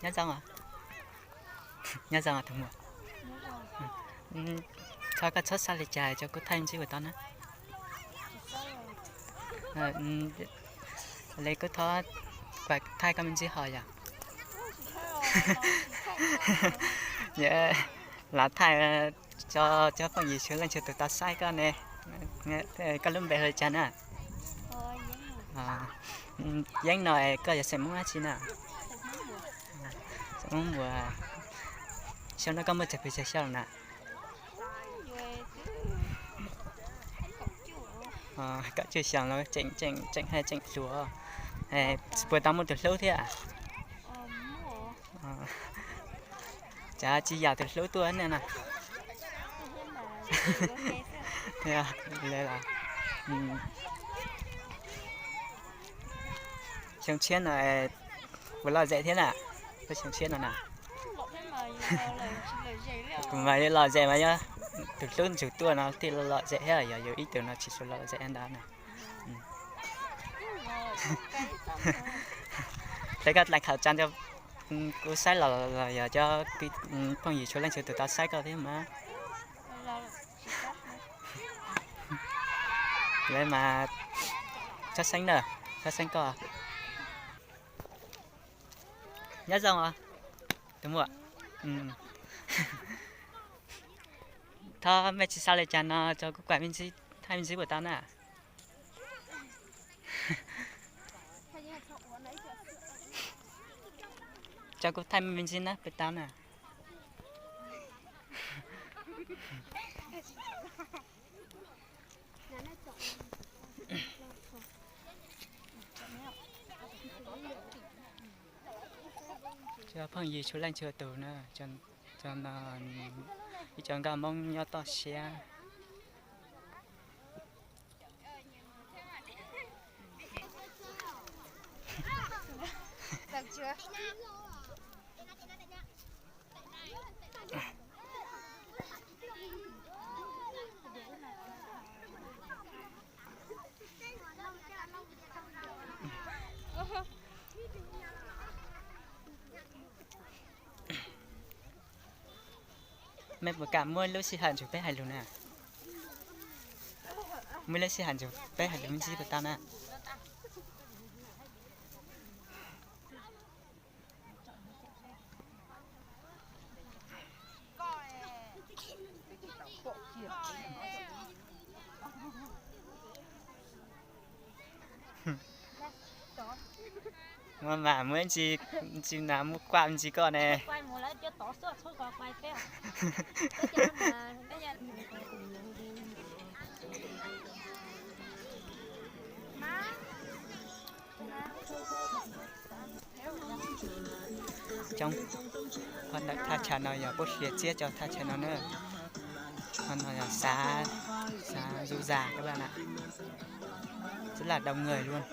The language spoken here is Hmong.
Nyob zoo, nyob zoo tus muam. Thov koj txhob xav li cas, coj kuv thaij me ntsis puas tau na? Li kuv thov thaij koj me ntsis ho yom. Lam thaij tso cov phooj ywg txhua leej txhua tus tau saib koj ne. Koj lub npe hu li cas na? Yeeb no koj yog xeem Hmoob dab tsi na? Xeem Hmoob Muas. Xyoo no koj muaj tsawg pes tsawg xyoo na? Kaum cuaj xyoo los tseem, tseem hais tseem hluas. Puas tau muaj tus hlub thiab? Cas tsis yam tus hlub tuaj ne na? Xyoo tshiab no puas lom zem thiab na? Lub xyoo tshiab no na. Kuv mas yuav lom zem mas yog tus hlub ntsug tuaj no thiaj lom zem thiab, yog yus ib tug no tsis tshua lom zem ntawd na. Hle koj dlaim khawm tsa rau kuv saib los yog cov phooj ywg txhua leej txhua tus tau saib koj thiab mas. Lawv mas txhob xeeb na, txhob xeeb koj. Nyob zoo os tus muam. Thov mej tsis xav li cas no tso kuv kuaj me ntsis, thaij me ntsis puas tau na? Tso kuv thaij me ntsis na puas tau na? Cov phooj ywg txhua leej txhua tus na, cov no ib co nkauj Hmoob nyob toj siab. Mej puas kam muaj lub sij hawm ntsug peb hais lus na? Muaj lub sij hawm ntsug peb hais lus me ntsis puas tau na? Muaj mas muaj ntsis, ntsis na muaj kuaj ntsis koj ne. Coob, ho ntawm thaj chaw no yog pub hliav txiab cov thaj chaw no na. Ho no yog xav, xav zu zas các bạn ạ. Rất là đông người luôn.